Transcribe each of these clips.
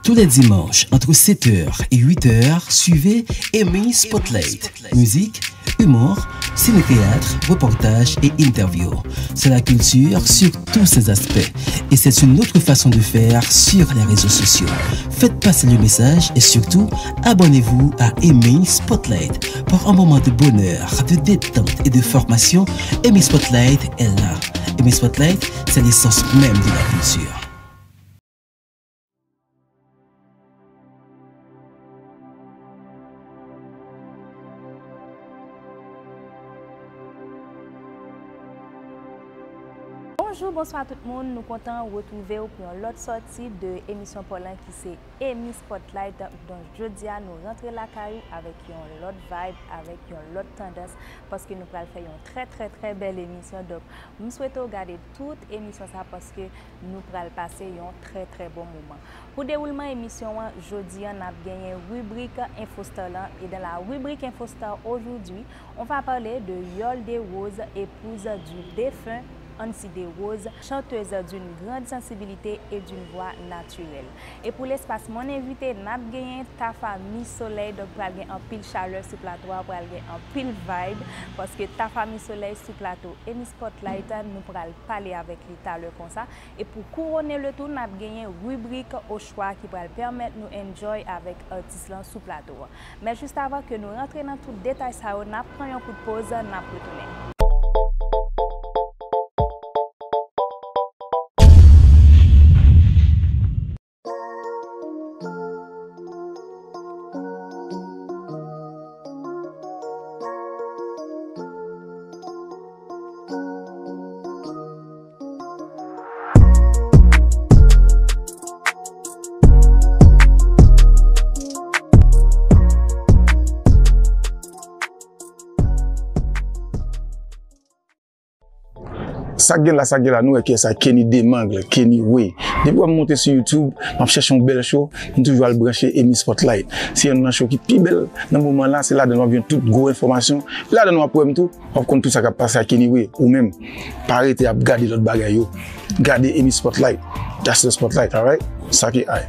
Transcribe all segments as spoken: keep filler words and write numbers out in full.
Tous les dimanches, entre sept heures et huit heures, suivez Amy Spotlight. Musique, humour, ciné-théâtre, reportages et interviews. C'est la culture sur tous ses aspects. Et c'est une autre façon de faire sur les réseaux sociaux. Faites passer le message et surtout, abonnez-vous à Amy Spotlight. Pour un moment de bonheur, de détente et de formation, Amy Spotlight est là. Amy Spotlight, c'est l'essence même de la culture. Bonjou, bonswa tout moun. Nou kontan retwouve w pou yon lòt sòti de emisyon pa w lan ki se Amy Spotlight. Donk, jodi a, nou rantre lakay ou avèk yon lòt vibe, avèk yon lòt tandans, paske nou pral fè yon trè, trè, trè bèl emisyon. Donk, m swete w gade tout emisyon sa paske nou pral pase yon trè, trè bon moman. Pou dewoulman emisyon an, jodi a, n ap genyen ribrik Infostar lan. Et dans la rubrique Infostar aujourd'hui, on va parler de Yole Desroses, épouse du défunt Ancy Desroses, chanteuse d'une grande sensibilité et d'une voix naturelle. E pou lespas mon envite, n ap genyen Tafa Miss Soleil, donk pral gen anpil chalè sou plato a, pral gen anpil vibe, paske Tafa Miss Soleil sou plato Amy Spotlight, nou pral pale avèk li talè konsa. E pou kouwone le tou, n ap genyen ribrik Ochwa ki pral pèmèt nou enjoy avèk atis lan sou plato a. Men jis avan ke nou rantre nan tout detay sa yo, n ap pran yon kout poz, n ap retounen. Sa k gen la, sa k gen la, nou wè kiyès sa, Kenny Demangle, Kenny Way. Depi w ap monte sou YouTube, m ap chèche yon bèl show, m toujou al branche Amy Spotlight. Se youn nan show ki pi bèl nan moman la, se ladan l w ap jwenn tout gwo enfòmasyon. E ladan l w ap wè m tou, w ap konn tout sa k ap pase ak Kenny Way. Ou menm, pa rete ap gade lòt bagay yo. Gade Amy Spotlight. That's the spotlight, alright? Sa ki ay.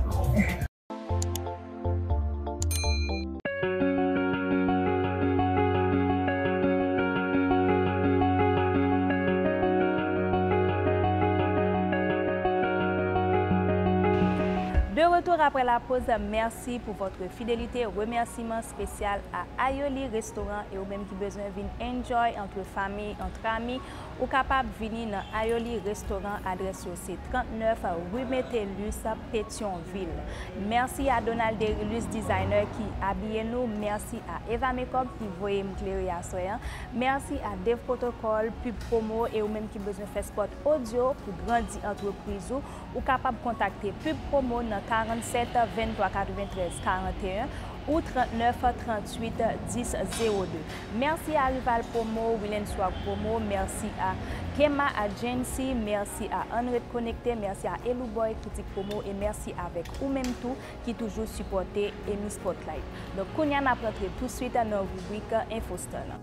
De retour après la pause, merci pour votre fidélité. Remerciement spécial à Ayoli Restaurant. E ou menm ki bezwen vin enjoy entre famille, entre amis, ou kapab vini nan Ayoli Restaurant. Adrès yo se trannèf rue Metellus, Pétion-Ville. Mèsi a Donald Derilus, designer ki abiye nou. Mèsi a Eva Makeup ki voye m klere aswè an. Mèsi a Dave Protocol, Pub Promo, e ou menm ki bezwen fè spot audio pou grandi antrepriz ou, ou kapab kontakte Pub Promo nan karannset venntwa katreventrèz karanteyen ou trannèf tranntuit dis zewo de. Mèsi a Rival Promo, Will and Swag Promo, mèsi a Kema Agency, mèsi a Anret Konekte, mèsi a Elou Boy Critic Promo, e mèsi avèk ou menm tou ki toujou sipòte Amy Spotlight. Donk, kounye a n ap rantre touswit nan ribrik Infostar lan.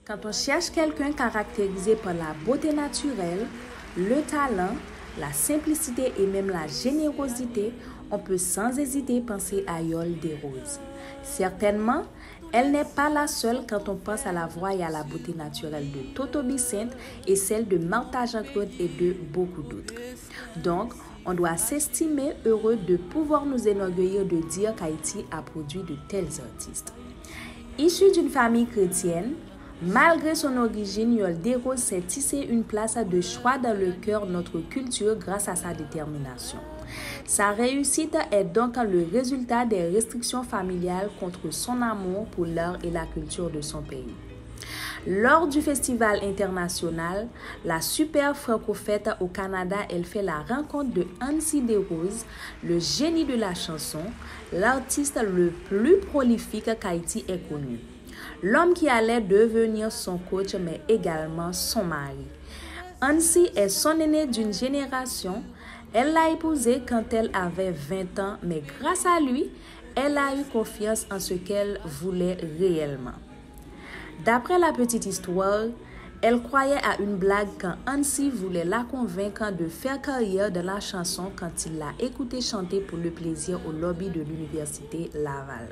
Quand on cherche quelqu'un caractérisé par la beauté naturelle, le talent, la simplicité et même la générosité, on peut sans hésiter penser à Yole Desroses. Certainement, elle n'est pas la seule quand on pense à la voix et à la beauté naturelle de Toto Bissainthe et celle de Martha Jean-Claude et de beaucoup d'autres. Donc, on doit s'estimer heureux de pouvoir nous enorgueillir de dire qu'Haïti a produit de tels artistes. Issu d'une famille chrétienne, malgré son origine, Yole Desroses s'est tissé une place de choix dans le cœur de notre culture grâce à sa détermination. Sa réussite est donc le résultat des restrictions familiales contre son amour pour l'art et la culture de son pays. Lors du Festival international, la Super Franco Fête au Canada, elle fait la rencontre de Ancy Desroses, le génie de la chanson, l'artiste le plus prolifique qu'Haïti ait connu. L'homme qui allait devenir son coach, mais également son mari. Annecy est son aînée d'une génération. Elle l'a épousé quand elle avait vingt ans, mais grâce à lui, elle a eu confiance en ce qu'elle voulait réellement. D'après la petite histoire, elle croyait à une blague quand Annecy voulait la convaincre de faire carrière dans la chanson quand il l'a écoutée chanter pour le plaisir au lobby de l'université Laval.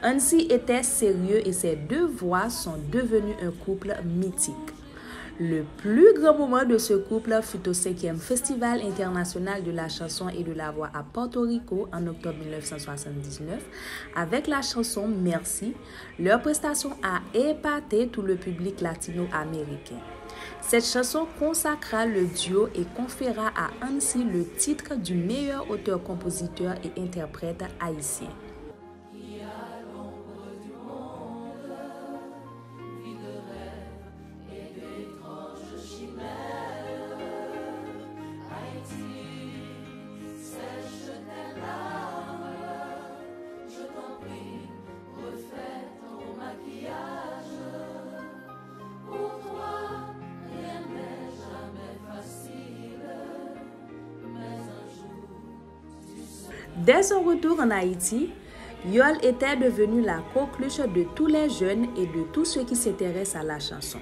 Annecy était sérieux et ces deux voix sont devenues un couple mythique. Le plus grand moment de ce couple fut au cinquième Festival international de la chanson et de la voix à Porto Rico en octobre mille neuf cent soixante-dix-neuf avec la chanson Merci. Leur prestation a épaté tout le public latino-américain. Cette chanson consacra le duo et conféra à Annecy le titre du meilleur auteur-compositeur et interprète haïtien. Dès son retour en Haïti, Yole était devenue la coqueluche de tous les jeunes et de tous ceux qui s'intéressent à la chanson.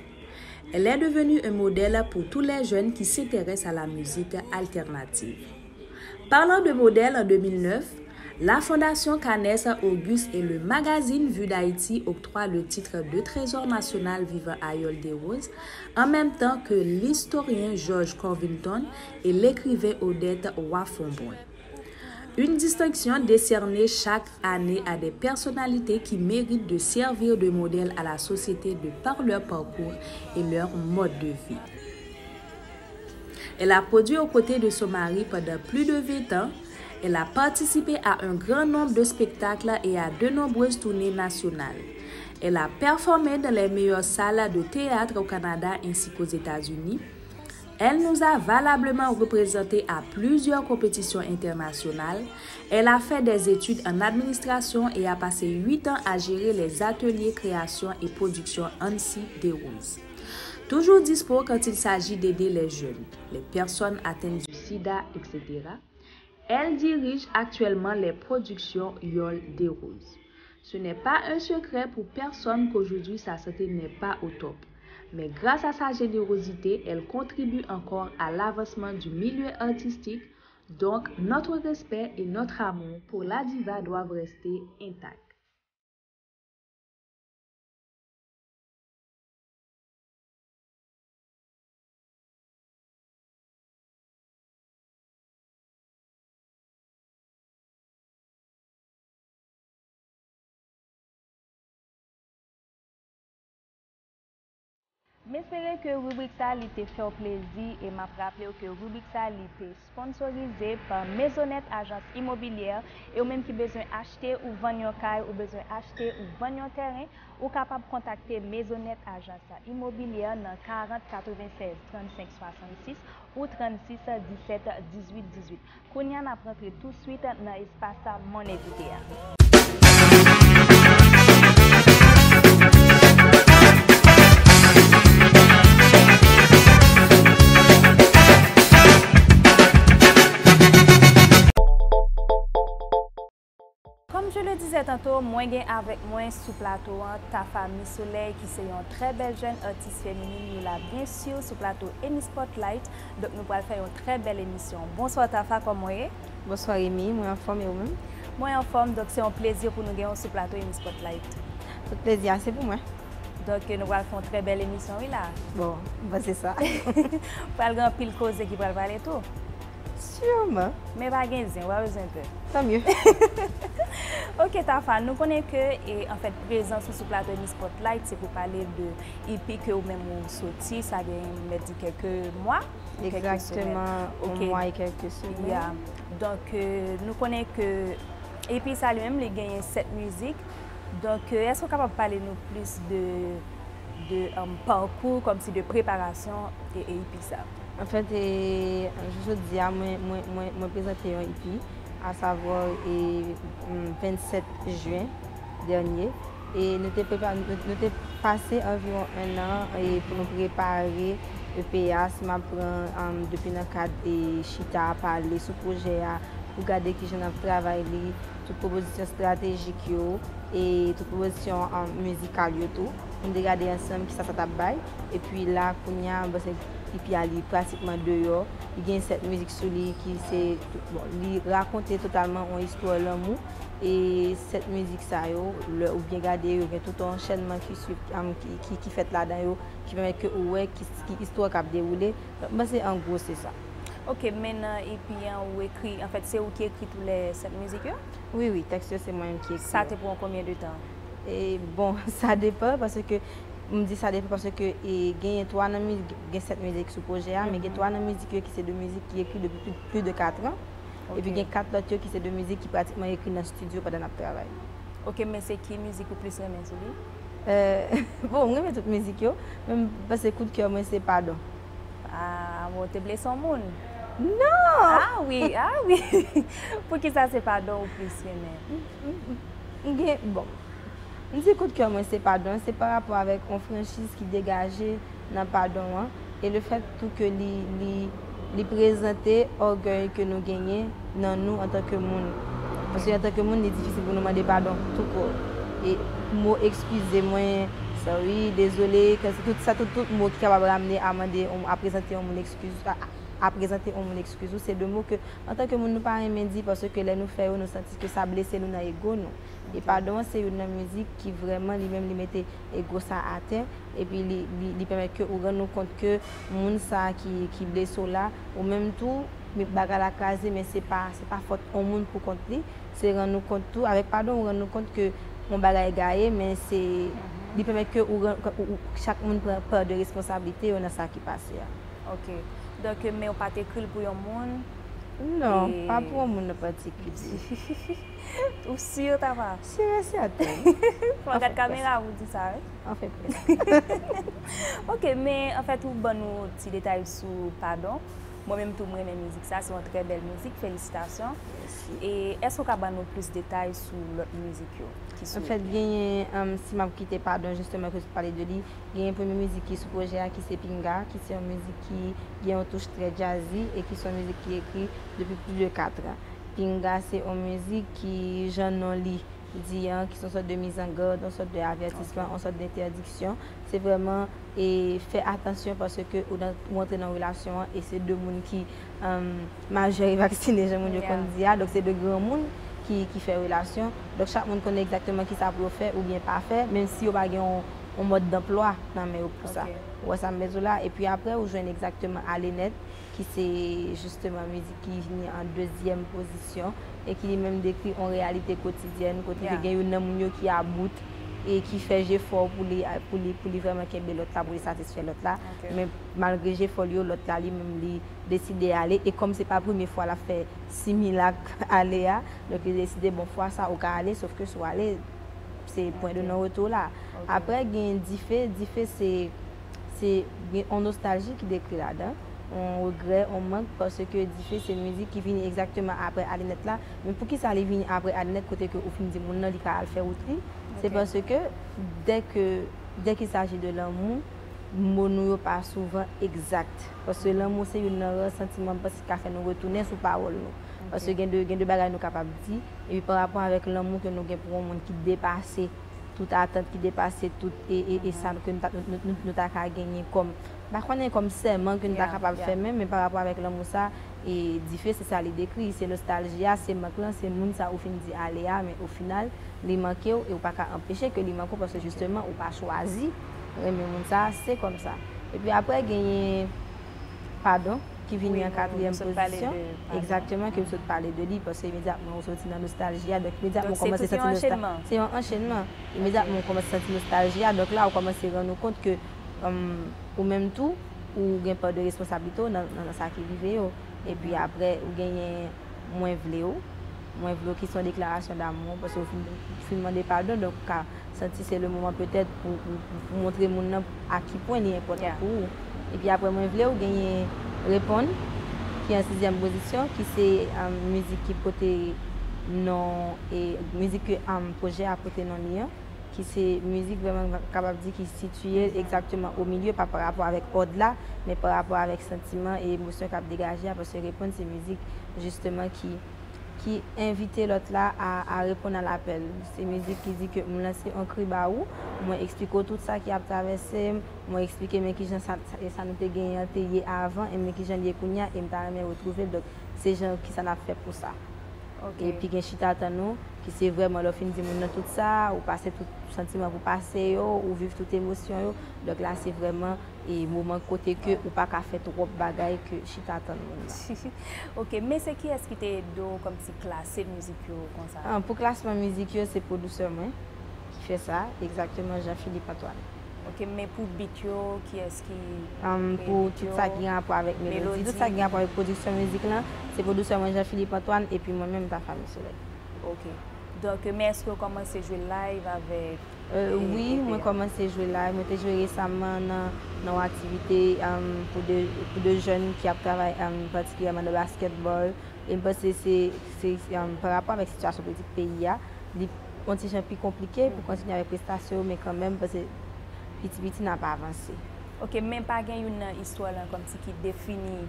Elle est devenue un modèle pour tous les jeunes qui s'intéressent à la musique alternative. Parlant de modèle, en deux mille neuf, la Fondation Canesse Auguste et le magazine Vue d'Haïti octroient le titre de trésor national vivant à Yole Desroses, en même temps que l'historien Georges Corvington et l'écrivain Odette Wafombrun. Une distinction décernée chaque année à des personnalités qui méritent de servir de modèle à la société de par leur parcours et leur mode de vie. Elle a produit aux côtés de son mari pendant plus de vingt ans. Elle a participé à un grand nombre de spectacles et à de nombreuses tournées nationales. Elle a performé dans les meilleures salles de théâtre au Canada ainsi qu'aux États-Unis. Elle nous a valablement représentés à plusieurs compétitions internationales. Elle a fait des études en administration et a passé huit ans à gérer les ateliers création et production Annecy Desroses. Toujours dispo quand il s'agit d'aider les jeunes, les personnes atteintes du sida, et cetera, elle dirige actuellement les productions Yole Desroses. Ce n'est pas un secret pour personne qu'aujourd'hui sa santé n'est pas au top. Mais grâce à sa générosité, elle contribue encore à l'avancement du milieu artistique, donc notre respect et notre amour pour la diva doivent rester intacts. M espere ke ribrik sa li te fè w plezi e m ap raple w ke ribrik sa li te sponsorize pa Maisonette Agence Immobilière. E ou menm ki bezwen achte ou vann yon kay, ou bezwen achte ou vann yon tèren, ou kapab kontakte Maisonette Agence Immobilière nan karant katrevennsèz trannsenk swasannsis ou trannsis disèt dizuit dizuit. Kounye a n ap rantre touswit nan espas Mon Envite a. Comme je le disais tantôt, mwen gen avèk mwen sou plato an Tafa Miss Soleil, ki se yon trè bèl jèn atis feminin, nou la byen si sou plato Emi Spotlight. Donk nou pral fè yon trè bèl emisyon. Bonswa Tafa, kòman w ye? Bonswa Emi, mwen anfòm e ou menm? Mwen anfòm, donk se yon plezi pou nou gen w sou plato Emi Spotlight. Tout plezi a se pou mwen. Donk nou pral fè yon trè bèl emisyon wi la. Bon, m panse sa. Pral gen anpil koze ki pral pale tou. Sûrement. Men pa gen zen, ou pa bezwen pè. Tant mieux. Ok Tafa, nou konnen ke e, anfèt, prezans ou sou plato Emi Spotlight se pou pale de E P ke ou menm ou soti, sa gen mèt di kèlke mwa, kèlke semèn. Exactement, un mois et quelques semaines. Yeah. Donk euh, nou konnen ke E P sa li menm li genyen sèt mizik. Donk euh, èske ou kapab pale nou plis de de um, parkou, kòmsi de preparasyon e, e E P sa? Anfèt, e, jodi a, mwen, mwen, mwen, mwen prezante yon E P, asavwa, e, m, vennsèt jen dènye. E nou te prepa-, nou, nou te pase anviwon en an, e, pou nou prepare, E P a, si m ap pran, um, depi nan kad e chita pale sou pwojè a, pou gade kijan n ap travay li, tout pwopozisyon estratejik yo, e tout pwopozisyon, um, mizikal yo tou. Pou n te gade ansanm kisa sa t ap bay. Epi la, kounye a, mwen panse E P a li pratikman deyò. Li gen sèt mizik sou li ki se, bon, li rakonte totalman yon istwa lanmou. E sèt mizik sa yo, lè ou byen gade yo, gen tout yon anchènman ki swiv, um, ki, ki, ki fèt ladan yo, ki pèmèt ke ou wè ki, ki istwa k ap dewoule. Donk, mwen panse an gwo se sa. Ok, men nan E P a ou ekri, anfèt, se ou ki ekri tou lè sèt mizik yo? Wi, wi, tèks yo se mwen menm ki ekri Sa yo. Te pran konbyen de tan? E bon, sa depan, paske m di sa depan paske e, genyen twa nan mizik, gen sèt mizik sou pwojè a, men gen twa nan mizik yo ki se de mizik ki ekri depi pli, pli de kat an. Epi Ok. Gen kat lòt yo ki se de mizik ki pratikman ekri nan estidyo pandan n ap travay. Ok, men se ki mizik ou plis renmen sou li? Euh, bon, mwen renmen tout mizik yo, men m panse kout kè mwen se Padon. Ah, bon, te blese yon moun? Non! Ah wi, ah wi. Poukisa se Padon ou plis renmen? M gen, bon, m di kout kè mwen se Padon, se pa rapò avèk yon franchiz ki degaje nan Padon an, e le fèt tou ke li, li, li prezante ògèy ke nou genyen nan nou antanke moun. Paske antanke moun, li difisil pou nou mande padon tou kò. E mo eskize mwen, sorry, dezole, ke se tout sa, tout, tout mo ki kapab ramne a mande, yon- a prezante yon moun eskiz, a, a prezante yon moun eskiz ou, se de mo ke, antanke moun, nou pa renmen di, paske lè nou fè yo, nou santi ke sa blese nou nan ego nou. E Padon an se youn nan mizik ki vrèman, li menm, li mete ego sa atè, epi li, li, li pèmèt ke ou rann ou kont ke moun sa ki, ki blese w la, ou menm tou, men bagay la kraze, men se pa, se pa fòt yon moun pou kont li, se rann ou kont tou, avèk Padon, ou rann ou kont ke yon bagay gaye, men se, li pèmèt ke ou, rann- ou, ou, chak moun pran pa de responsablite yo nan sa ki pase a. Ok. Donk, men ou pa t ekri l pou yon moun? Non, E- pa pou yon moun nan patikilye. Ou si, Tafa? Si e sèten. Fò gad kamera pou di sa, wi. Anfen, prèske. Ok, men anfèt, ou ban nou ti detay sou Padon. Mwen menm tou, mwen renmen mizik sa, se yon trè bèl mizik, felisitasyon. E èske ou ka ban nou plis detay sou lòt mizik yo ki sou Anfèt, genyen, um, si m ap kite Padon, jisteman, ke w pale de li, genyen premye mizik ki sou pwojè a, ki se Pinga, ki se yon mizik ki gen yon touch trè jazzy e ki se yon mizik ki ekri depi plis de kat an. Pinga se yon mizik ki, jan non li di an, ki se yon sòt de mizangad, yon sòt de avètisman, yon sòt de entèdiksyon. Se vrèman e fè atansyon paske ou, nan, ou antre nan relasyon an e se de moun ki, um, majè e vaksine, jan moun yo konn di a. Donk, se de granmoun ki, ki fè relasyon. Donk, chak moun konnen egzakteman kisa pou yo fè oubyen pa fè, menm si yo pa gen yon, yon mòd danplwa nan men yo pou sa. Ou wè sa m vle di w la? Epi apre, ou jwenn egzakteman Ale Nèt, ki se jisteman mizik ki vini an dezyèm pozisyon e ki li menm dekri yon reyalite kotidyèn, kote ke gen youn nan moun yo ki about e ki fè jefò pou li, pou li, pou li vrèman kenbe lòt la, pou li satisfè lòt la. Men malgre jefò l yo, lòt la li menm li deside ale. E kòm se pa premye fwa l ap fè similak ale a, donk li deside, bon, fwa sa ou ka ale, sof ke si w ale, se pwen de non retou la. Apre, gen Dife. Dife se, se gen yon nostalji ki dekri ladan, yon regrè, yon mank, paske Dife se mizik ki vini egzakteman apre Ale Nèt la. Men poukisa li vini apre Ale Nèt, kote ke ou fin di moun nan li ka al fè wout li? Se paske dè ke, dès qu'il s'agit de l'amour, mo nou yo pa souvan egzak. Paske lanmou se youn nan ra santiman m panse ki ka fè nou retounen sou pawòl nou. Paske gen de, gen de bagay nou kapab di, epi pa rapò avèk lanmou ke nou gen pou yon moun ki depase tout atant, ki depase tout e, e, e sa ke nou ta, nou, nou, nou, nou ta ka genyen kòm, m pa konnen, kòm sèman ke nou ta kapab fè menm, men pa rapò avèk lanmou sa, e Dife, se sa li dekri, se nostalji a, se mank lan, se moun sa ou fin di ale a, men ofinal, li manke w e ou pa ka anpeche ke li manke w paske jisteman ou pa chwazi renmen moun sa, se kòmsa. Epi apre genyen Padon ki vini an katriyèm pozisyon. Egzakteman, ke m sot pale de li, paske imedyatman ou soti nan nostalji a, donk imedyatman ou kòmanse santi nostalji. Se yon anchènman. Imedyatman ou kòmanse santi nostalji a, donk la ou kòmanse rann ou kont ke, um, ou menm tou, ou gen pa de responsablite w nan, nan, nan sa ki rive yo. Epi apre, ou genyen Mwen vle w. Mwen vle w ki se yon deklarasyon damou, paske ou fin, fin mande padon, donk ou ka santi se le moman petèt pou, pou, pou, pou montre moun nan a ki pwen li enpòtan pou ou. Epi apre Mwen vle w, genyen Reponn, ki an sizyèm pozisyon, ki se, um, mizik ki pote non, e mizik ke, um, pwojè a pote non li an. ki se mizik vrèman m kapab di ki sitiye egzakteman o milye, pa parapò avèk òd la, men parapò avèk santiman e emosyon k ap degaje a, paske Reponn se mizik jisteman ki, ki envite lòt la a, a reponn a lapèl. Se mizik ki di ke m lanse yon kri ba ou, mwen eksplike w tout sa ki ap travèse m, mwen eksplike men kijan sa, sa, sa nou te genyen an te ye avan, e men kijan l ye kounye a, e m ta renmen retwouve l. Donk, se jan kisa n ap fè pou sa. Epi gen Chita Tann Ou, ki se vrèman lè w fin di moun nan tout sa, ou pase tout santiman pou pase yo, ou viv tout emosyon yo. Donk la, se vrèman e moman kote ke ou pa ka fè twòp bagay ke chita tann moun nan. Ok, men se kiyès ki te ede w kòmsi klase mizik yo konsa? Ah, pou klasman mizik yo, se pwodiktè mwen ki fè sa, egzakteman Jean Philippe Antoine. Ok, men pou beat yo, kiyès ki um, pou tout sa ki gen rapò avèk melodi, tout sa ki gen rapò avèk pwodiksyon mizik lan, se pwodiktè mwen Jean Philippe Antoine epi mwen menm Tafa Misolèy. Ok. Donk, men èske w kòmanse jwe live avèk Wi, mwen kòmanse jwe live. Mwen te jwe resaman nan, nan yon aktivite um, pou de, pou de jèn ki ap travay um, patikilyèman nan basketball. E m panse se, se um, pa rapò avèk sitiyasyon politik peyi a, li yon ti jan pi konplike pou kontinye avèk prestasyon yo, men kanmenm, m panse piti piti n ap avanse. Ok, men pa gen youn nan istwa lan kòmsi ki defini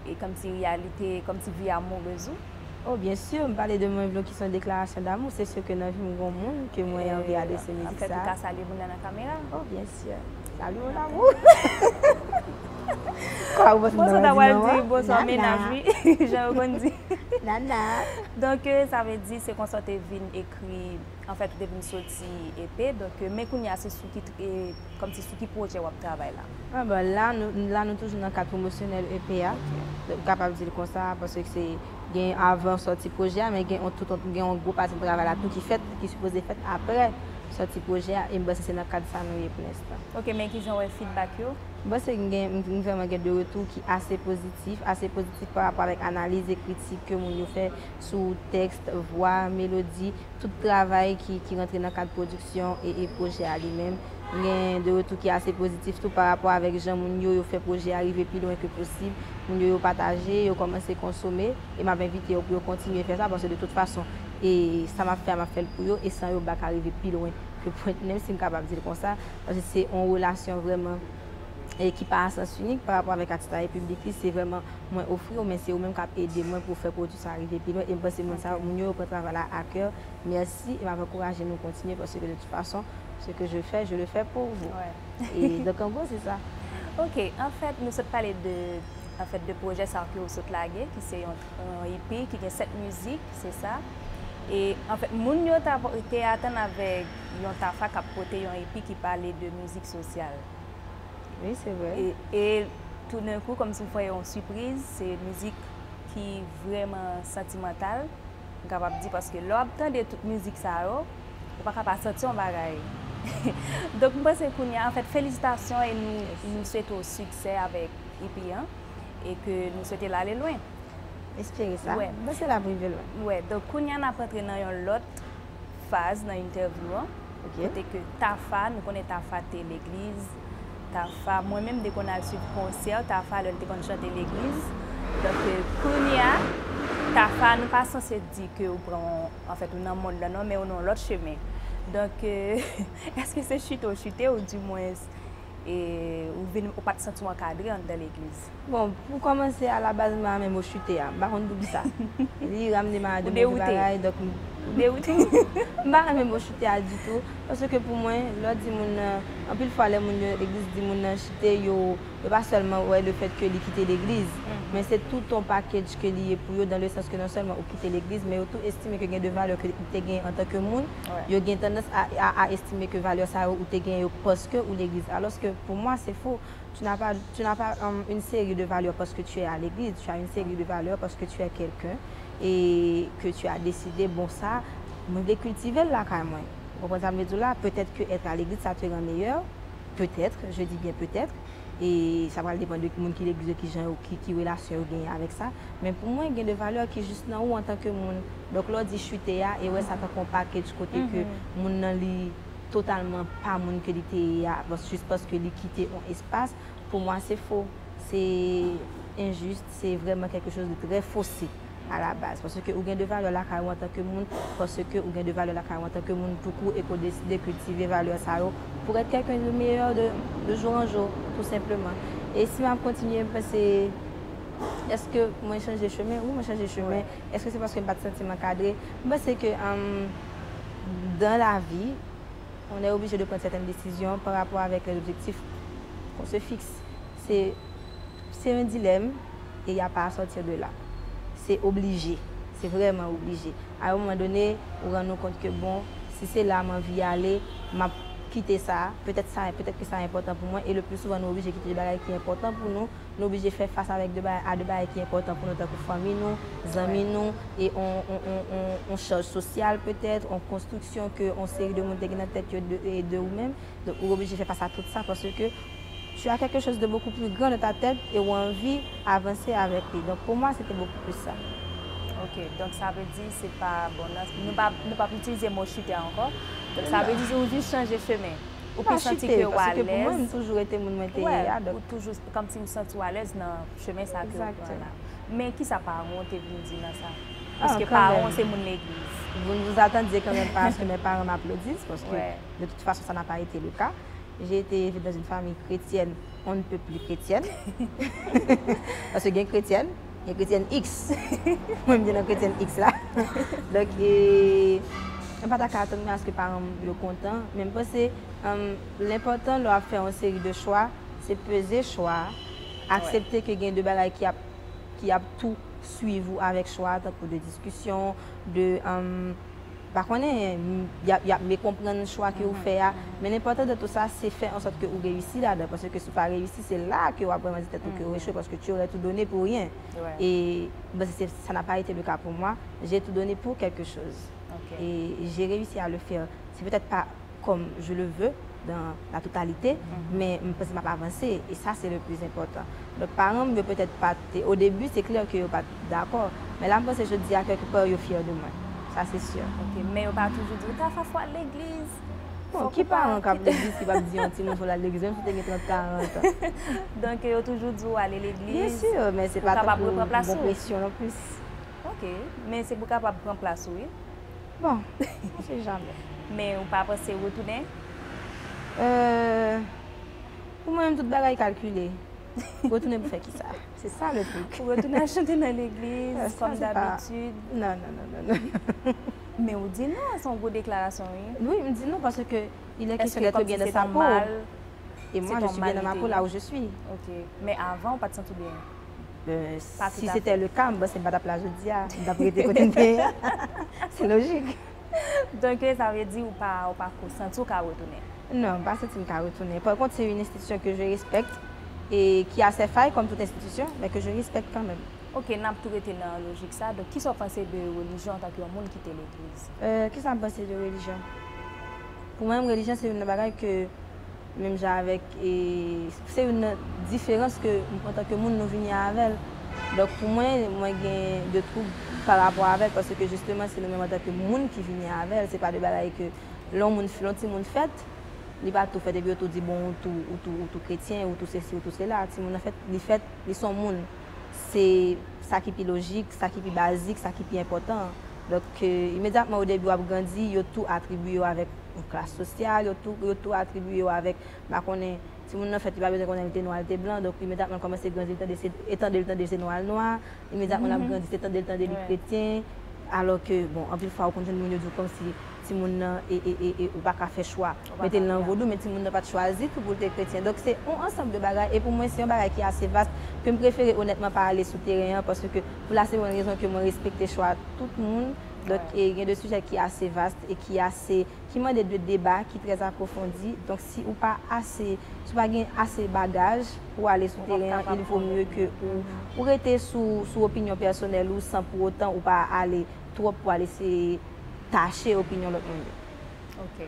e kòmsi reyalite, kòmsi vi amourez ou? Oh, byen si, m pale de mwen vle ki se yon deklarasyon damou, se si ke nan vi m gon moun ke mwen anvi adrese mizik sa. Anfèt, ou ka salye moun nan nan kamera? Oh, byen si. Salut mon amour. Kwa ou panse m ta pral di non? Bonswa mennaj wi, jan yo konn di. Nana. Donk, sa vle di se konsa w te vin ekri, anfèt, ou te vin soti E P, donk, men kounye a se sou ki, kòmsi sou ki pwojè w ap travay la? Ah, bon, la nou, la nou toujou nan kad pwomosyonèl E P a. Ou kapab di l konsa, paske se gen avan sòti pwojè a, men gen yon tout, gen yon gwo pati nan travay la tou ki fèt, ki sipoze fèt aprè sòti pwojè a, e m panse se nan kad sa nou ye pou lenstan. Ok, men kijan w wè feedback yo? M panse m gen, m vrèman gen de retou ki ase pozitif, ase pozitif pa rapò avèk analiz e kritik ke moun yo fè sou tèks, vwa, melodi, tout travay ki, ki rantre nan kad pwodiksyon e, e pwojè a li menm. M gen de retou ki ase pozitif tou pa rapò avèk jan moun yo, yo fè pwojè a rive pi lwen ke posib. Moun yo, yo pataje, yo kòmanse konsome, e m ap envite yo pou yo kontinye fè sa, paske de tout fason, e sa m ap fè a, m ap fè l pou yo, e san yo, m pa ka rive pi lwen ke pwent, menm si m kapab di l konsa, paske se yon relasyon vrèman e ki pa a sans inik pa rapò avèk atis la e piblik li, se vrèman mwen ofri w, men se ou menm k ap ede mwen pou fè pwodui sa rive pi lwen. E m panse moun sa yo, moun yo, yo pran travay la a kè. Mèsi, e m ap ankouraje nou kontinye, paske de tout fason, ce que je fais, je le fais pour vous. E donk, an gwo, se sa. Ok, anfèt, nou sot pale de, anfèt, de pwojè sa ke ou sot lage, ki se yon, yon E P ki gen sèt mizik, se sa. E, anfèt, moun yo ta, te atann avèk yon Tafa k ap pote yon E P ki pale de mizik sosyal. Wi, se vre. E, e toudenkou, kòmsi m fè yon sipriz, se mizik ki vrèman santimantal, m kapab di, paske lè w ap tande tout mizik sa yo, ou pa ka pa santi yon bagay. Donk, m panse kounye a, anfèt, felisitasyon e nou, nou swete w siksè avèk E P an, e ke nou swete l ale lwen. Espere sa. M panse l ap rive lwen. Wè, donk kounye a n ap rantre nan yon lòt faz nan entèvyou an, kote ke Tafa, nou konnen Tafa te legliz, Tafa, mwen menm m te konn al swiv konsè Tafa lè l te konn chante legliz. Donk, kounye a, Tafa, nou pa sanse di ke ou pran, anfèt, ou nan mond lan non, men ou nan yon lòt chemen. Donk, èske se chite w chite, oudimwens, e ou vin, ou pa t santi w ankadre anndan legliz? Bon, pou kòmanse, alabaz, m pa renmen mo chite a. M pa konn poukisa. Li ramne m a de move bagay, donk m. Ou dewoute? M pa renmen mo chite a ditou. Paske pou mwen, lè w di moun nan, anpil fwa lè moun yo legliz di moun nan chite, yo, yo pa sèlman wè lefèt ke li kite legliz, men se tout yon package ke li ye pou yo, dans le sens ke non sèlman ou kite legliz, men yo tou estime ke gen de valè ke ou te genyen antanke moun, yo gen tandans a, a, a estime ke valè sa yo ou te genyen yo paske ou legliz. Alòske pou mwen, se fo. Tu n'as pas, tu n'as pas um, une série de valeurs parce que tu es à l'église, tu as une série de valeurs parce que tu es quelqu'un et que tu as décidé, bon, sa, mwen vle kiltive l lakay mwen. Ou konprann sa m vle di w la? Petèt ke être à l'église, ça te rend meilleur. Petèt, je dis bien petèt. E sa pral depann de moun ki legliz yo, ki jan yo, ki, ki relasyon yo genyen avèk sa. Men pou mwen, gen de valè ki jis nan ou antanke moun. Donk, lè w di chite a, e wè sa tankou yon package kote ke moun nan li totalman pa moun ke li te ye a, jis paske li kite yon espas, pou mwen se fo, se enjis, se vrèman quelque chose de très faussé. à la base. Paske ou gen de valè lakay ou antanke moun, paske ou gen de valè lakay ou antanke moun toukou e ke w deside kiltive valè sa yo pour être quelqu'un de meilleur de, de jour en jour, tout simplement. E si m ap kontinye, m panse, èske mwen chanje chemen? Wi, mwen chanje chemen. Èske se paske m pa t santi m ankadre? M panse ke, um, dans la vie, on est obligé de prendre certaines décisions par rapport avec les objectifs qu'on se fixe. C'est, c'est un dilemme et il n'y a pas à sortir de là. C'est obligé. C'est vraiment obligé. À un moment donné, ou rann ou kont ke, bon, si se la m anvi ale, m ap kite sa, petèt sa, petèt ke sa enpòtan pou mwen, e le pli souvan nou oblije kite de bagay ki enpòtan pou nou, nou oblije fè fas avèk de bagay, a de bagay ki enpòtan pou nou, tankou fanmi nou, zanmi nou, e on, on, on, on, on chaj sosyal petèt, on konstriksyon ke on seri de moun te gen nan tèt yo de, e de ou menm. Donk, ou oblije fè fas a tout sa paske tu as quelque chose de beaucoup plus grand dans ta tête et ou anvi avanse avèk li. Donc, pour moi, c'était beaucoup plus ça. Ok, donk sa vle di se pa bon, nan- nou pa nou p ap itilize mo chite ankò. Donk sa vle di ou jis chanje chemen. Ou pi santi ke ou alèz. Paske pou mwen, m toujou rete moun mwen te ye a. Ou toujou kòmsi ou santi ou alèz nan chemen sa ke ou pran la. Men kisa paran w te vin di nan sa? Ah, Piske paran w se moun legliz. Vous ne vous attendiez quand même pas à ce que mes parents m'applaudissent, parce que de toute façon, ça n'a pas été le cas. J'ai été élevée dans une famille chrétienne, on ne peut plus chrétienne. Paske gen kretyèn, gen kretyèn X. Mwen, m te nan kretyèn X la. Donk, e, mwen pa ta ka atann mwen aske paran m yo kontan, men m panse, um, l enpòtan lè w ap fè yon seri de chwa, se peze chwa a, aksepte ke gen de bagay ki ap, ki ap tou swiv ou avèk chwa a, tankou de diskisyon, de, um, pa konnen, y ap, y ap mekonprann chwa ke ou fè a. Men l enpòtan de tout sa, se fè an sòt ke ou reyisi ladan. Paske si ou pa reyisi, se la ke w ap vrèman di tèt ou ke ou echwe, paske tu aurais tout donné pour rien. E, bon, se, ça n'a pas été le cas pour moi. J'ai tout donné pour quelque chose. Et j'ai réussi à le faire. C'est peut-être pas comme je le veux, dans la totalité, men m panse m ap avanse, e sa se le pli enpòtan. Donk, paran m yo petèt pa te, o debi, se klè ke yo pa t dakò, men la, m panse jodi a, kèlke pa, yo fyè de mwen. Sa, se si. Ok, men yo pa toujou di w ta fè fwa legliz. Bon, ki paran k ap legliz ki p ap di yon timoun fò l al legliz, menm si w te gen trant, karant an? Donk, yo toujou di w ale legliz. Byen si, men se pa tankou yon bon presyon non plis. Ok, men se pou kapab pran plas ou, wi. Bon, on sait jamais. Men ou pa panse retounen? Euh, pou mwen menm, tout bagay kalkile. Retounen pou fè kisa? Se sa le truc. Ou retounen al chante nan legliz, kòm dabitid? Non, non, non, non, non. Men ou di non, se yon gwo deklarasyon, wi. Wi, m di non paske il est question d'être bien dans sa peau. Et moi, je suis bien dans ma peau là où je suis. Ok. Men avan, ou pa t santi w byen? Euh, si c'était le cas, m panse m pa t ap la jodi a, m t ap rete kote m te ye a. C'est logique. Donk, sa vle di ou pa, ou pa ko santi ou ka retounen? Non, m pa santi m ka retounen. Par contre, c'est une institution que je respecte et qui a ses failles comme toute institution, mais que je respecte quand même. Ok, n ap tou rete nan lojik sa. Donk, kisa w panse de relijyon antanke yon moun ki te legliz? Euh, kisa m panse de relijyon? Pou mwen, relijyon se youn nan bagay ke menm jan avèk, e se youn nan diferans ke antanke moun nou vini avè l. Donk, pou mwen, mwen gen de twoub pa rapò avè l, paske jisteman, se nou menm antanke moun ki vini avè l, se pa de bagay ke lè yon moun, lè yon timoun fèt, li pa tou fèt, epi yo tou di, bon, ou tou, ou tou, ou tou kretyen, ou tou sesi, ou tou sela. Timoun nan fèt, li fèt, li se yon moun. Se sa ki pi lojik, sa ki pi bazik, sa ki pi enpòtan. Donk, euh, imedyatman o debi w ap grandi, yo tou atribye yo avèk yon klas sosyal, yo tou, yo tou atribye yo avèk, m pa konnen, timoun nan fèt, li pa bezwen konnen li te nwa, li te blan, donk imedyatman l kòmanse grandi, li tande se, e tande l tande se nwa l nwa, imedyatman l ap grandi, se tande l tande li kretyen, alò ke, bon, anpil fwa ou konn jwenn moun yo di w kòmsi timoun nan, e, e, e, e ou pa ka fè chwa. Mete l nan vodou, men timoun nan pa t chwazi tou pou l te kretyen. Donk, se yon ansanm de bagay, e pou mwen, se yon bagay ki ase vas, ke m prefere onètman pa ale sou teren an, paske pou la simple raison ke mwen respekte chwa tout moun. Donk, e gen de sijè ki ase vas e ki ase, ki mande de deba ki trè apwofondi. Donk, si ou pa ase, si ou pa gen ase bagaj pou ale sou teren an, il vaut mieux que ou, ou rete sou, sou opinyon pèsonèl ou san pou otan ou pa ale twòp pou al eseye tache opinyon lòt moun yo. Ok.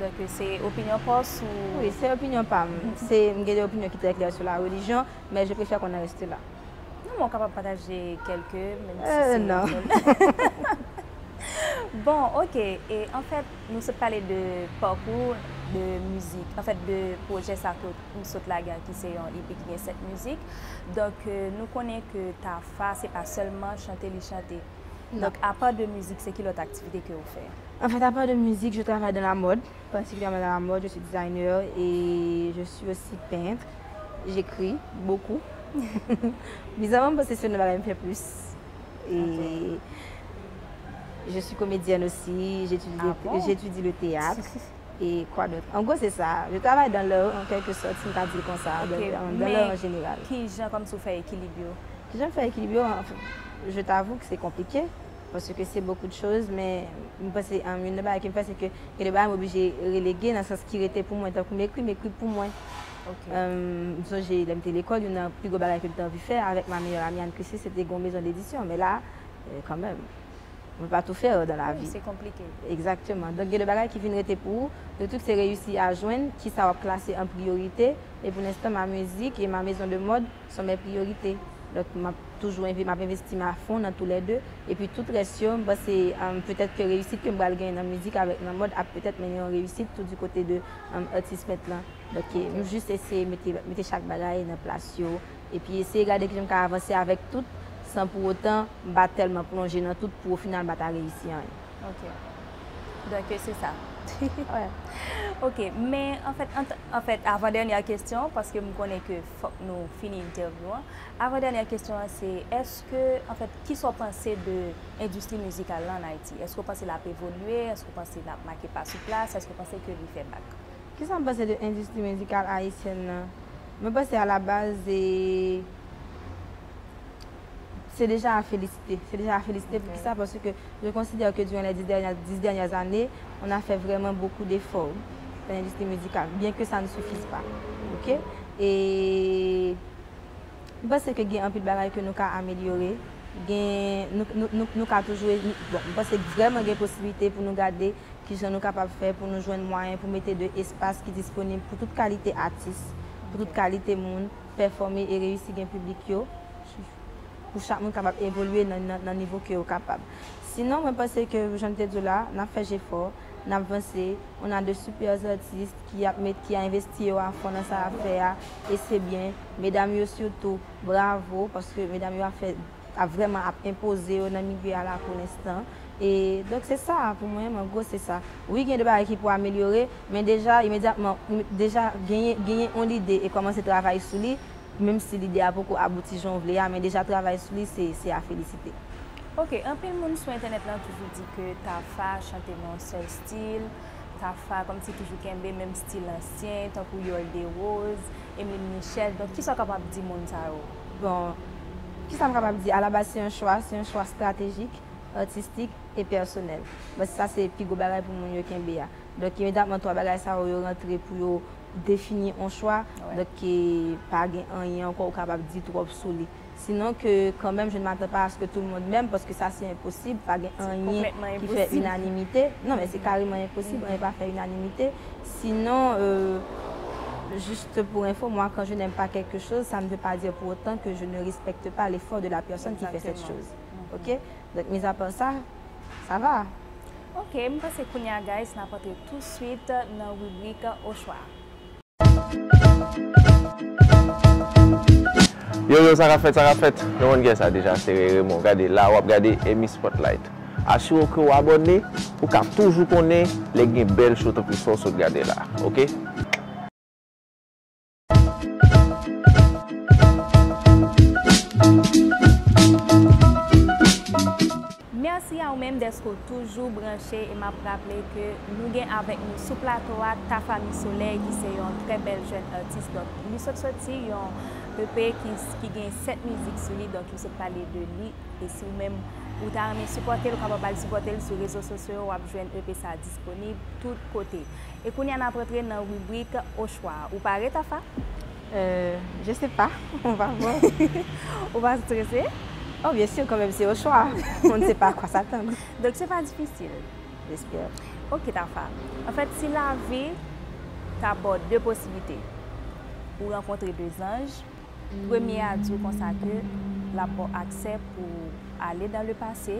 Donk, se opinyon pa w sou... Wi, se opinyon pa m. Se, m gen de opinyon ki trè klè sou la relijyon, men je préfère qu'on en reste là. Non, men w kapab pataje kèlke, menm si Euh, se non. Bon, ok. E anfèt, nou sot pale de pakou w, de mizik, anfèt, de pwojè sa ke m sot lage an, ki se yon E P ki gen sèt mizik. Donk, euh, nou konnen ke Tafa, se pa sèlman chante li chante. Non. Donk, apa de mizik, se ki lòt aktivite ke ou fè? En fait, à part de musique, je travaille dans la mode, particulièrement dans la mode. Je suis designer et je suis aussi peintre. J'écris beaucoup. Bizarrement, m panse se youn nan bagay m fè plis. Et je suis comédienne aussi, j'étudie Ah le, bon? J'étudie le théâtre. Et quoi d'autre? En gros, c'est ça. Je travaille dans l'art, en quelque sorte, si m ka di l konsa, Ok, dans, dans men l'art en général. Ki jan kòmsi w fè ekilib yo? Ki jan m fè ekilib yo? Anfen, je t'avoue que c'est compliqué. Paske se beaucoup de choses, men m panse, um, youn nan bagay ke m fè, se ke gen de bagay m oblije relege, nan sans ki rete pou mwen, tankou m ekri, m ekri pou mwen. Ok. Um, m sonje lè m te lekòl, youn nan pi gwo bagay ke m te anvi fè avèk ma meilleure amie Anne Christie, se te gen yon maison d'édition. Men la, euh, kanmenm, on peut pas tout faire dans la Wi, vie. Se konplike. Exactement. Donk, gen de bagay ki vin rete pou ou. Le truc, c'est réussir à joindre ki sa w ap klase an priyorite. E pou lenstan, ma mizik e ma maison de mode sont mes priorités. Donk, m ap toujou enve-, m ap envesti m a fon nan tou lè de. Epi tout rès yo, m panse, um, petèt ke reyisit ke m pral genyen nan mizik avèk nan mòd ap petèt mennen yon reyisit tou di kote de, um, atis pent lan. Donk, m jis eseye mete, mete chak bagay nan plas yo. Epi eseye gade kijan m ka avanse avèk tout, san pou otan m pa tèlman plonje nan tout pou o final m pa ta reyisi anyen. Ok. Donk, se sa. Ouais. Ok, men anfèt, an, anfèt, avan dènyè kesyon, paske m konnen ke fòk nou fini entèvyou an. Avan dènyè kesyon an, se èske, anfèt, kisa w panse de endistri mizikal la an Ayiti? Èske w panse l ap evolye? Èske w panse l ap make pa sou plas? Èske w panse ke li fè bak? Kisa m panse de endistri mizikal ayisyèn nan? Mwen panse a la baz, e, c'est déjà à féliciter. C'est déjà à féliciter. Poukisa? Paske je considère que durant les dix dernières, dix dernières années, on a fait vraiment beaucoup d'efforts dans l'industrie musicale, bien que ça ne suffise pas. Ok? E m panse ke gen anpil bagay ke nou ka amelyore. Gen, nou, nou, nou, nou ka toujou, bon, m panse vrèman gen posiblite pou nou gade kijan nou kapab fè pou nou jwenn mwayen pou mete de espas ki disponib pou tout kalite atis, pou tout kalite moun pèfòme e reyisi gen piblik yo, pou chak moun kapab evolye nan, nan, nan nivo ke yo kapab. Sinon, mwen panse ke, jan m te di w la, n ap fè jefò, n ap vanse, on a de super artistes ki ap met, ki a envesti yo a fon nan sa y ap fè a, e se byen. Medam yo sitou, bravo, paske medam yo ap fè, ap vrèman ap enpoze yo nan milye a la pou lenstan. E donk se sa, pou mwen, an gwo, se sa. Wi, gen de bagay ki pou amelyore, men deja, imedyatman, deja genyen, genyen yon lide e kòmanse travay sou li, menm si lide a poko abouti jan w vle a, men deja travay sou li, se, se a felisite. Ok, anpil moun sou entènèt lan toujou di ke Tafa chante nan yon sèl stil, Tafa kòmsi toujou kenbe menm stil ansyen, tankou Yòl Derose, Emeline Michel. Donk, kisa w kapab di moun sa yo? Bon, kisa m kapab di? Alabaz, se yon chwa, se yon chwa estratejik, atistik e pèsonèl. Bon, sa se pi gwo bagay pou moun yo kenbe a. Donk, imedyatman, twa bagay sa yo, yo rantre pou yo defini yon chwa. Donk, e, pa gen anyen ankò ou kapab di twòp sou li. Sinon ke kanmenm, je ne m'attends pas à ce que tout le monde m'aime, paske sa se enposib, pa gen anyen ki fè inanimite. Non, men se kareman enposib, anyen pa fè inanimite. Sinon, euh, juste pour info, moi, quand je n'aime pas quelque chose, ça ne veut pas dire pour autant que je ne respecte pas l'effort de la personne qui fait cette chose. Ok? Donk, mis à part ça, ça va. Ok, m panse kounye a, guys, n ap antre touswit nan ribrik Ochwa. Yo, yo, sa k ap fèt, sa k ap fèt? Nou konn kiyès sa deja, se Ray Raymond. Gade la, w ap gade Amy Spotlight. Asire w ke w abòne, ou ka toujou konnen lè gen bèl show tankou sa w sot gade la, ok? Mèsi a ou menm dèske w toujou branche e m ap raple ke nou gen avèk nou sou plato a Tafa Mi Solèy ki se yon trè bèl jèn atis. Donk, li sot soti yon E P ki, ki gen sèt mizik sou li, donk li sot pale de li. E si ou menm ou ta renmen sipòte l, ou kapab al sipòte l sou rezo sosyo yo, w ap jwenn E P sa a disponib tout kote. E kounye a n ap rantre nan ribrik Ochwa. Ou pare, Tafa? Euh, je sais pas, on va voir. Ou pa strese? Oh, bien sûr, quand même, c'est au choix. On ne sait pas à quoi s'attendre. Donk, se pa difisil. J'espère. Ok, Tafa. Anfèt, si lavi ta ba w de posiblite, ou rankontre de zanj, premye a di w konsa ke l ap ba w aksè pou ale dans le passé,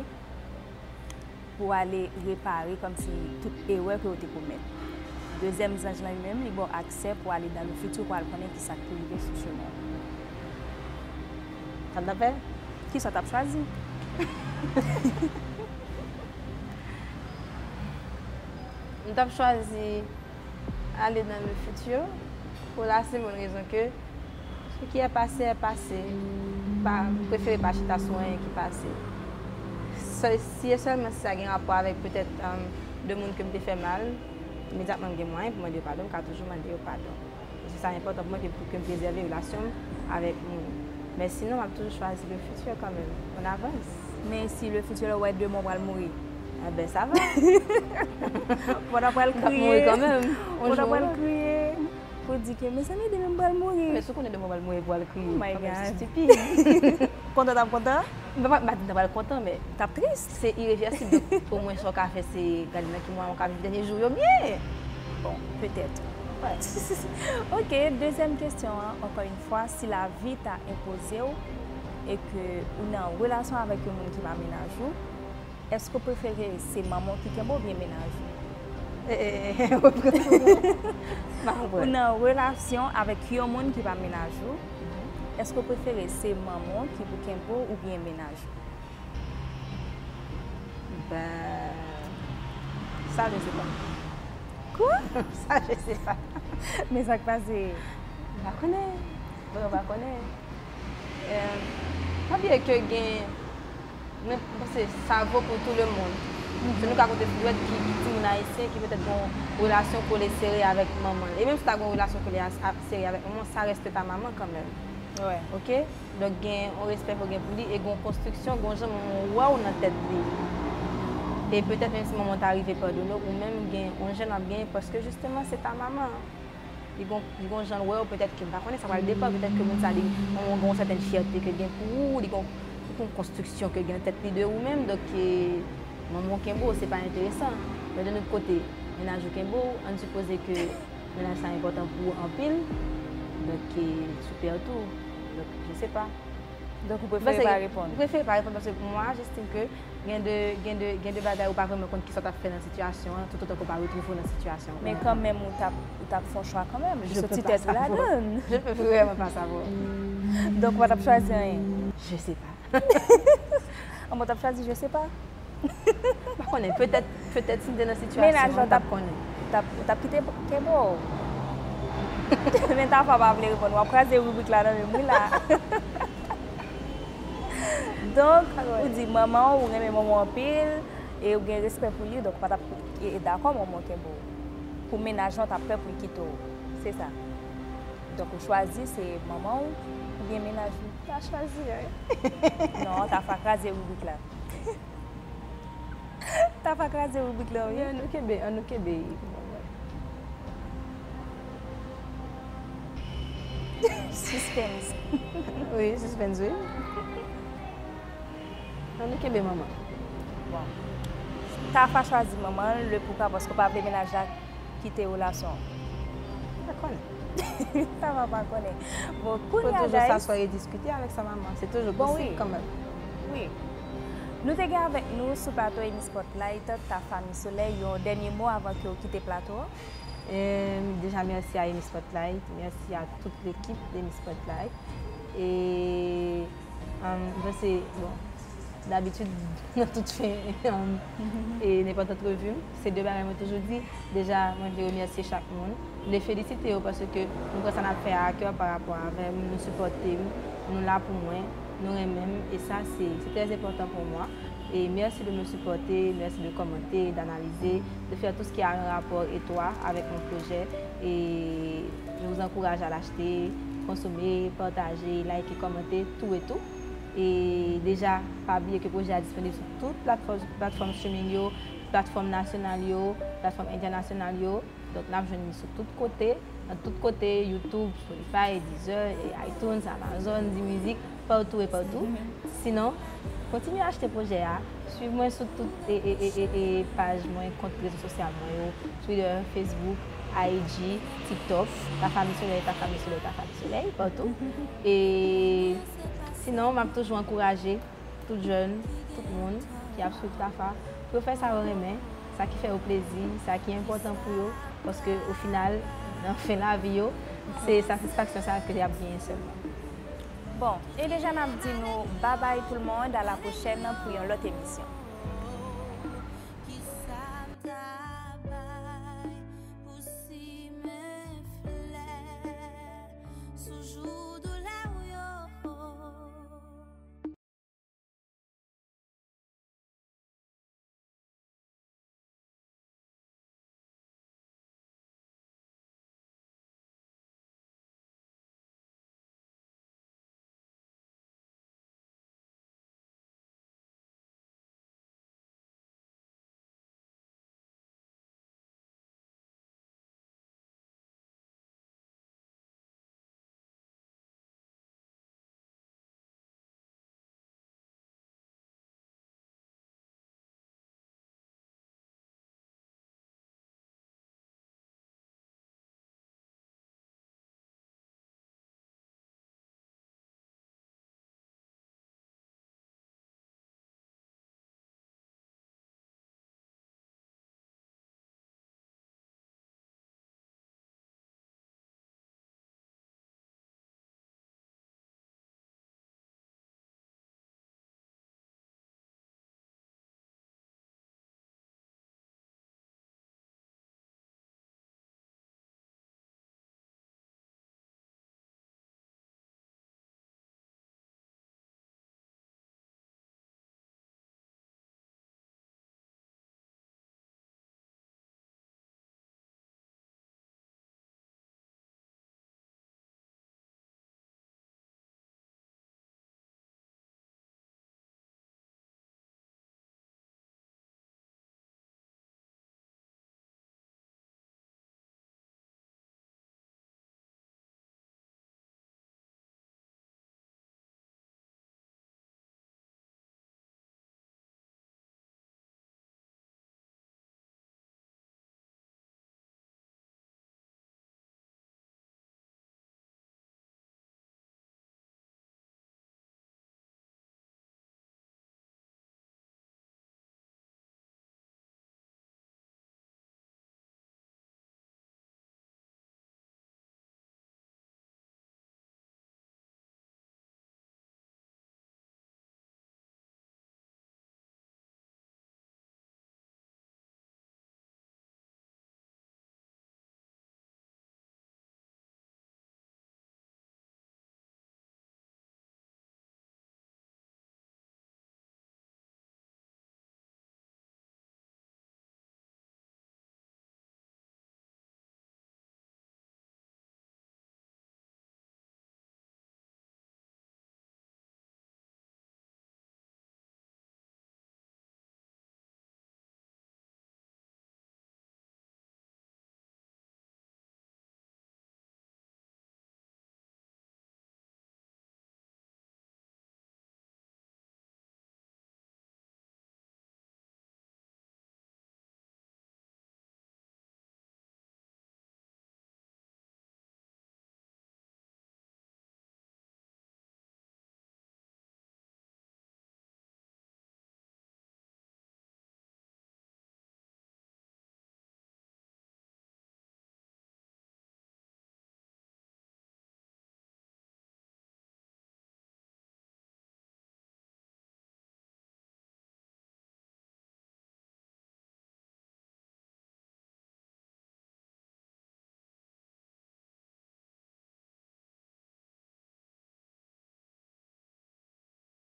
pou ale repare kòmsi tout erè ke w te komèt. Dezyèm zanj lan li menm, li ba w aksè pou ale nan le futur pou al konnen ki sa k pou rive sou chemen w. Sa m t ap fè? Ki sa w t ap chwazi? M t ap chwazi ale nan le futur pou la simple raison que ce qui est passé est passé. M pa, m prefere pa chita sou anyen ki pase. Si e sèlman si sa gen rapò avèk petèt de moun ke m te fè mal, imedyatman m gen mwayen pou mande yo padon, m ka toujou mande yo padon. Paske sa enpòtan pou mwen ke, ke m prezève relasyon m avèk moun. Men sinon, m ap toujou chwazi le futur kanmenm. On avance. Men si le futur la, ou wè demen w pral mouri? Enben, sa va. Pandan w pral M ap mouri kriye, kanmenm. On pandan w pral jou. Kriye, pou di ke, mezanmi, demen m pral mouri. Men si w konnen demen w pral mouri, pou al kriye. Oh my Kanmenm, se God. stupid. Kontan w t ap kontan? M pa, m pa di m ta pral kontan, men T ap tris. Se irreversible. Donk, omenn sa w ka fè, se gade nan ki moman w ka viv dènye jou yo byen. Bon, petèt. Wè. Ok, dezyèm kesyon an, encore une fois, si lavi ta enpoze w e ke ou nan relasyon avèk yon moun ki pa mennaj ou, èske w prefere se manman w ki kenbe w oubyen mennaj ou? Eh, eh, eh, reprann. M pa Ou konprann. nan relasyon avèk yon moun ki pa mennaj ou, èske w prefere se manman w ki pou kenbe w oubyen mennaj ou? Ben, sa, je sais pas. Kwa? Sa, je sais pas. Men sa k pase? M pa konnen. Vrèman, m pa konnen. Euh, pa bliye ke gen, mwen, m panse sa vo pou tout le monde. Si nou ka konte sou dwèt ki, ki timoun ayisyen ki petèt gen yon relasyon kole sere avèk manman l. E menm si w ta gen yon relasyon kole a- a- sere avèk manman, sa reste ta manman kanmenm. Wè. Ok? Donk, gen yon respè fò gen pou li e gen yon konstriksyon, gen yon jan manman w wè w nan tèt li. E petèt menm si manman w ta rive padone w, ou menm gen yon jan w ap genyen paske jisteman se ta manman. Li gon, li gon jan l wè w, petèt ke m pa konnen, sa pral depann, petèt ke moun sa li, manman w gen yon sètèn fyète ke l gen pou ou, li gon, li gon konstriksyon ke l gen nan tèt li de ou menm, donk, eh, manman w kenbe w, se pa enteresan. Men de lòt kote, mennaj ou kenbe w, ann sipoze ke mennaj sa enpòtan pou ou anpil, donk, eh, super tou. Donk, je sais pas. Donk ou prefere pa reponn? M prefere pa reponn paske pou mwen, j'estime ke gen de, gen de, gen de bagay ou pa vrèman konn kisa w t ap fè nan sitiyasyon an, toutotan ke w pa retwouve w nan sitiyasyon an. Men kanmenm ou t ap, ou t ap fè yon chwa kanmenm, ou Je soti peux pas tèt ou savoir. Ladan. Je peux vraiment pas savoir. Donk ou pa t ap chwazi anyen? Je sais pas. An bon, w t ap chwazi je sais pas? M pa konnen, petèt, petèt si m te nan sitiyasyon Mennaj an, lan m t ap konnen. T ap, t ap kite kenbe w. Men Tafa pa vle reponn. W ap kraze ribrik la nan menm wi la. Donk, ou di manman w, ou renmen manman w anpil, e ou gen respè pou li, donk ou pa t ap e, e dakò manman w kenbe w. Pou mennaj lan, w t ap pè pou l kite w. Se sa. Donk ou chwazi se manman w oubyen mennaj ou? Pa chwazi anyen. Non, Tafa kraze ribrik la. Tafa kraze ribrik la wi. Ann nou kenbe, ann nou kenbe. Suspense. Wi, suspense, wi. Ann nou kenbe manman. Bon. Tafa chwazi manman l, le poukwa, paske w pa vle mennaj la kite relasyon an. Pa konnen. Tafa pa konnen. Bon, Faut kounye a, toujours guys. S'asseoir et discuter avec sa maman. C'est toujours Bon, possible wi. Quand même. Wi. Nou te gen avèk nou sou plato Amy Spotlight, Tafa Miss Soleil, yon dènye mo avan ke w kite plato an? Euh, déjà, merci à Amy Spotlight. Merci à toute l'équipe d'Amy Spotlight. E, euh, mwen se, bon, dabitid, nan tout fen, euh, e nenpòt antrevi m, se de bagay mwen toujou di. Deja, mwen vle remèsye chak moun. M vle felisite yo paske nou pran sa n ap fè a akè pa rapò avè m, nou sipòte m, nou la pou mwen, nou renmen m, e sa, se, se trè enpòtan pou mwen. Et merci de me supporter, merci de commenter, d'analyser, de faire tout ce qui a un rapport étroit avec mon projet. Et je vous encourage à l'acheter, consommer, partager, liker, commenter, tout et tout. E deja, pa bliye ke pwojè a disponib sou tout platfòm, platfòm streaming yo, platfòm nasyonal yo, platfòm entènasyonal yo. Donk, n ap jwenn li sou tout kote, nan tout kote, YouTube, Spotify, Deezer, e iTunes, Amazon, Dmusic, partou e partou. Sinon, kontinye achte pwojè a, swiv mwen sou tout e, e, e, e, e paj mwen, kont rezo sosyal mwen yo, Twitter, Facebook, I G, TikTok, Tafa Miss Soleil, Tafa Miss Soleil, Tafa Miss Soleil, partou. E sinon, m ap toujou ankouraje tout jèn, tout moun ki ap swiv Tafa, pou yo fè sa yo renmen, sa ki fè yo plezi, sa ki enpòtan pou yo, Paske o final, nan fen lavi yo, se satisfaksyon sa ke y ap genyen sèlman. Bon, e deja n ap di nou babay pou lmoman, a la pwochèn pou yon lòt emisyon.